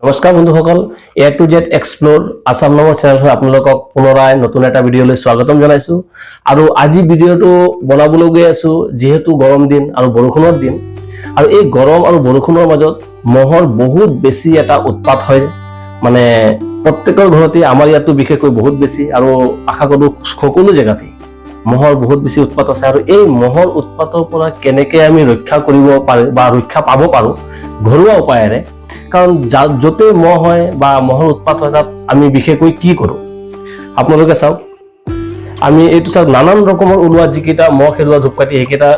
নমস্কাৰ বন্ধুসকল, এ to Z explore Assam নামৰ চেনেলখন আপোনালোকক পুনৰাই নতুন এটা ভিডিঅ'লৈ স্বাগতম জনাইছোঁ। আৰু আজি ভিডিঅ'টো বনাবলৈ গৈ আছোঁ, যিহেতু গৰম দিন আৰু বৰষুণৰ দিন, আৰু এই গৰম আৰু বৰষুণৰ মাজত মহৰ বহুত বেছি এটা উৎপাত হয়। মানে প্ৰত্যেকৰ ঘৰতে, আমাৰ ইয়াতো বিশেষকৈ বহুত বেছি, আৰু আশা কৰোঁ সকলো জেগাতেই মহৰ বহুত বেছি উৎপাত আছে। আৰু এই মহৰ উৎপাতৰ পৰা কেনেকৈ আমি ৰক্ষা কৰিব পাৰোঁ বা ৰক্ষা পাব পাৰোঁ ঘৰুৱা উপায়েৰে, কাৰণ য'তেই মহ হয় বা মহৰ উৎপাত হয়, তাত আমি বিশেষকৈ কি কৰোঁ আপোনালোকে চাওক। আমি এইটো চাওক, নানান ৰকমৰ ওলোৱা যিকেইটা মহ খেদোৱা ধূপকাঠি, সেইকেইটা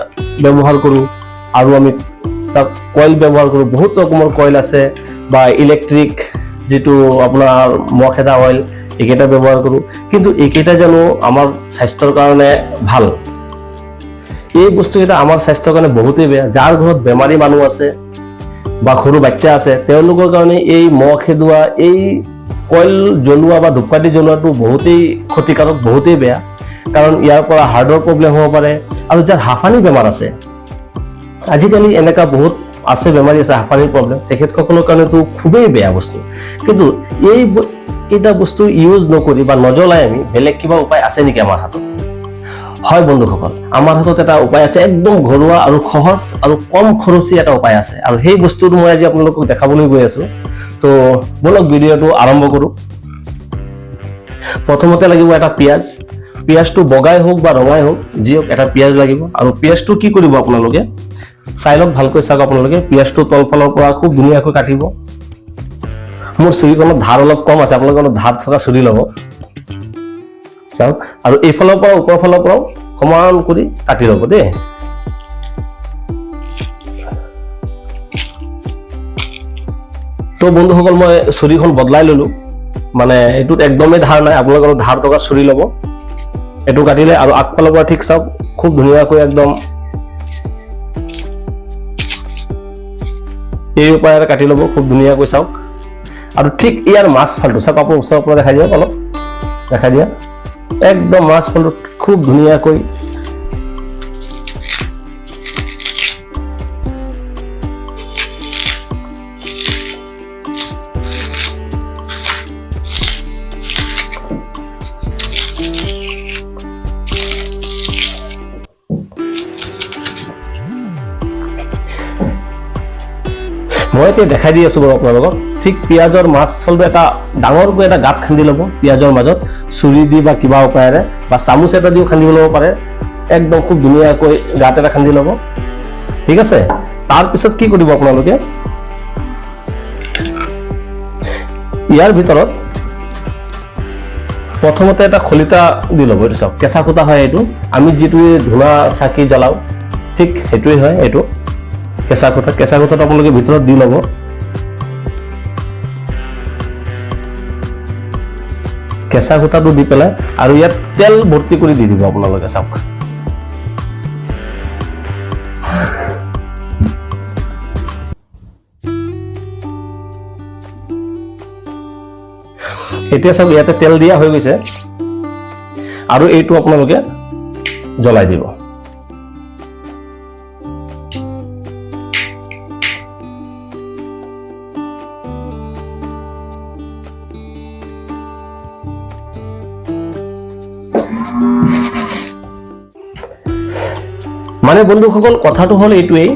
ব্যৱহাৰ কৰোঁ। আৰু আমি চাওক, কইল ব্যৱহাৰ কৰোঁ, বহুত ৰকমৰ কইল আছে, বা ইলেক্ট্ৰিক যিটো আপোনাৰ মহ খেদা অইল, এইকেইটা ব্যৱহাৰ কৰোঁ। কিন্তু এইকেইটা জানো আমাৰ স্বাস্থ্যৰ কাৰণে ভাল? এই বস্তুকেইটা আমাৰ স্বাস্থ্যৰ কাৰণে বহুতেই বেয়া। যাৰ ঘৰত বেমাৰী মানুহ আছে বা সৰু বাচ্চা আছে, তেওঁলোকৰ কাৰণে এই মহ খেদোৱা এই কইল জ্বলোৱা বা ধূপকাঠি জ্বলোৱাটো বহুতেই ক্ষতিকাৰক, বহুতেই বেয়া। কাৰণ ইয়াৰ পৰা হাৰ্টৰ প্ৰব্লেম হ'ব পাৰে। আৰু যাৰ হাঁফানি বেমাৰ আছে, আজিকালি এনেকুৱা বহুত আছে, বেমাৰী আছে হাঁফানিৰ প্ৰব্লেম, তেখেতসকলৰ কাৰণেতো খুবেই বেয়া বস্তু। কিন্তু এই কেইটা বস্তু ইউজ নকৰি বা নজ্বলাই আমি বেলেগ কিবা উপায় আছে নেকি আমাৰ হাতত? হয় বন্ধুসকল, আমাৰ হাতত এটা উপায় আছে, একদম ঘৰুৱা আৰু সহজ আৰু কম খৰচী এটা উপায় আছে। আৰু সেই বস্তুটো মই আজি আপোনালোকক দেখাবলৈ গৈ আছো। তো ব'লক, ভিডিঅ'টো আৰম্ভ কৰোঁ। প্ৰথমতে লাগিব এটা পিঁয়াজ। পিঁয়াজটো বগাই হওক বা ৰঙাই হওক, যি হওক, এটা পিঁয়াজ লাগিব। আৰু পিঁয়াজটো কি কৰিব আপোনালোকে চাই লওক, ভালকৈ চাওক। আপোনালোকে পিঁয়াজটো তলফালৰ পৰা খুব ধুনীয়াকৈ কাটিব। মোৰ চুৰিখনত ধাৰ অলপ কম আছে, আপোনালোকে অলপ ধাৰ থকা চুৰি ল'ব। চাওক, আৰু এইফালৰ পৰা, ওপৰ ফালৰ পৰাও সমান কৰি কাটি ল'ব দেই। তো বন্ধুসকল, মই চুৰিখন বদলাই ল'লো, মানে এইটোত একদমেই ধাৰ নাই। আপোনালোকে অলপ ধাৰ থকা চুৰি ল'ব। এইটো কাটিলে আৰু আগফালৰ পৰা ঠিক চাওক, খুব ধুনীয়াকৈ একদম এই উপায়েৰে কাটি ল'ব, খুব ধুনীয়াকৈ চাওক। আৰু ঠিক ইয়াৰ মাজফালটো চাওক, আপোনাৰ ওচৰৰ পৰা দেখাই দিয়ক, অলপ দেখাই দিয়া। একদম মাজফালটো খুব ধুনীয়াকৈ মই এতিয়া দেখাই দি আছো বাৰু আপোনালোকক। ঠিক পিঁয়াজৰ মাজফালটো এটা ডাঙৰকৈ এটা গাঁত খান্দি ল'ব পিঁয়াজৰ মাজত, চুৰি দি বা কিবা উপায়েৰে বা চামুচ এটা দিও খান্দি ল'ব পাৰে। একদম খুব ধুনীয়াকৈ গাঁত এটা খান্দি ল'ব, ঠিক আছে। তাৰপিছত কি কৰিব আপোনালোকে, ইয়াৰ ভিতৰত প্ৰথমতে এটা খলিতা দি ল'ব। এইটো চাওক, কেঁচা সূতা হয় এইটো। আমি যিটো ধূনা চাকি জ্বলাওঁ, ঠিক সেইটোৱেই হয় এইটো কেঁচা সূতা। কেঁচা সূতাটো আপোনালোকে ভিতৰত দি ল'ব। কেঁচা সূতাটো দি পেলাই আৰু ইয়াত তেল ভৰ্তি কৰি দি দিব আপোনালোকে। চাওক, এতিয়া চাওক, ইয়াতে তেল দিয়া হৈ গৈছে আৰু এইটো আপোনালোকে জ্বলাই দিব। মানে বন্ধুসকল, কথাটো হ'ল এইটোৱেই,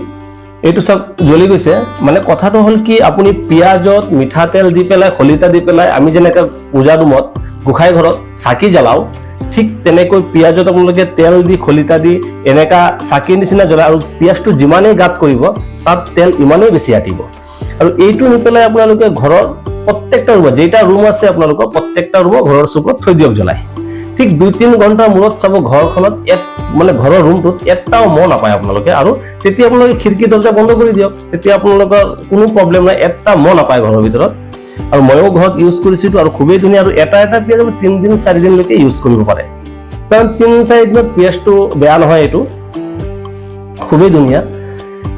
এইটো চাওক জ্বলি গৈছে। মানে কথাটো হ'ল কি, আপুনি পিঁয়াজত মিঠাতেল দি পেলাই, খলিতা দি পেলাই, আমি যেনেকৈ পূজা ৰুমত, গোসাঁই ঘৰত চাকি জ্বলাওঁ, ঠিক তেনেকৈ পিঁয়াজত আপোনালোকে তেল দি, খলিতা দি এনেকা চাকিৰ নিচিনা জ্বলায়। আৰু পিঁয়াজটো যিমানেই গাঁত কৰিব, তাত তেল ইমানেই বেছি আঁটিব। আৰু এইটো নি পেলাই আপোনালোকে ঘৰৰ প্ৰত্যেকটা ৰুমত, যেইটা ৰুম আছে আপোনালোকৰ, প্ৰত্যেকটা ৰুমৰ ঘৰৰ চুকত থৈ দিয়ক জ্বলাই। ঠিক 2-3 ঘণ্টাৰ মূৰত চাব, ঘৰখনত এক মানে ঘৰৰ ৰুমটোত এটাও মহ নাপায় আপোনালোকে। আৰু তেতিয়া আপোনালোকে খিৰিকী দৰ্জা বন্ধ কৰি দিয়ক, তেতিয়া আপোনালোকৰ কোনো প্ৰব্লেম নাই, এটা মহ নাপায় ঘৰৰ ভিতৰত। আৰু ময়ো ঘৰত ইউজ কৰিছিলোঁ আৰু খুবেই ধুনীয়া। আৰু এটা এটা পিঁয়াজ আপুনি 3 দিন 4 দিনলৈকে ইউজ কৰিব পাৰে, কাৰণ 3-4 দিনত পিঁয়াজটো বেয়া নহয়, এইটো খুবেই ধুনীয়া।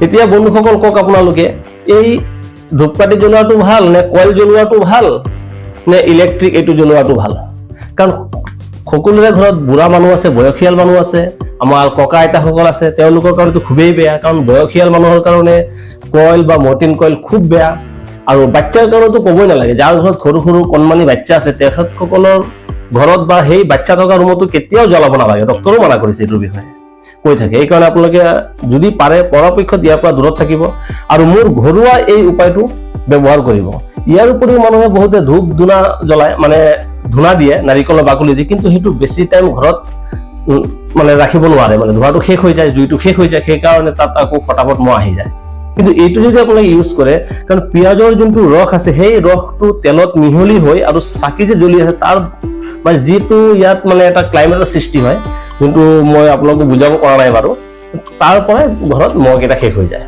এতিয়া বন্ধুসকল কওক আপোনালোকে, এই ধূপকাঠি জ্বলোৱাটো ভাল নে কইল জ্বলোৱাটো ভাল নে ইলেক্ট্ৰিক এইটো জ্বলোৱাটো ভাল? কাৰণ সকলোৰে ঘৰত বুঢ়া মানুহ আছে, বয়সীয়াল মানুহ আছে, আমাৰ ককা আইতাসকল আছে, তেওঁলোকৰ কাৰণেতো খুবেই বেয়া। কাৰণ বয়সীয়াল মানুহৰ কাৰণে কইল বা মৰ্টিন কইল খুব বেয়া। আৰু বাচ্চাৰ কাৰণেতো ক'বই নালাগে। যাৰ ঘৰত সৰু সৰু কণমানি বাচ্চা আছে, তেখেতসকলৰ ঘৰত বা সেই বাচ্চা থকা ৰুমতো কেতিয়াও জ্বলাব নালাগে। ডক্তৰো মানা কৰিছে এইটোৰ বিষয়ে কৈ থাকে। এইকাৰণে আপোনালোকে যদি পাৰে, পৰাপক্ষত ইয়াৰ পৰা দূৰত থাকিব আৰু মোৰ ঘৰুৱা এই উপায়টো ব্যৱহাৰ কৰিব। ইয়াৰ উপৰিও মানুহে বহুতে ধূপ ধূনা জ্বলায়, মানে ধূনা দিয়ে নাৰিকলৰ বাকলি দি, কিন্তু সেইটো বেছি টাইম ঘৰত মানে ৰাখিব নোৱাৰে, মানে ধোঁৱাটো শেষ হৈ যায়, জুইটো শেষ হৈ যায়। সেইকাৰণে তাত আকৌ ফটাফট মহ আহি যায়। কিন্তু এইটো যদি আপোনালোকে ইউজ কৰে, কাৰণ পিঁয়াজৰ যোনটো ৰস আছে, সেই ৰসটো তেলত মিহলি হৈ আৰু চাকি যে জ্বলি আছে, তাৰ মানে যিটো ইয়াত মানে এটা ক্লাইমেটৰ সৃষ্টি হয়, যোনটো মই আপোনালোকক বুজাব পৰা নাই বাৰু, তাৰ পৰাই ঘৰত মহকেইটা শেষ হৈ যায়।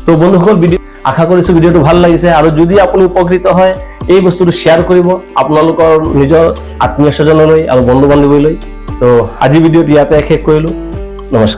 তো বন্ধুসকল, ভিডিঅ' আশা কৰিছোঁ ভিডিঅ'টো ভাল লাগিছে আৰু যদি আপুনি উপকৃত হয়, এই বস্তুটো শ্বেয়াৰ কৰিব আপোনালোকৰ নিজৰ আত্মীয় স্বজনলৈ আৰু বন্ধু বান্ধৱীলৈ। তো আজি ভিডিঅ'টো ইয়াতে শেষ কৰিলোঁ। নমস্কাৰ।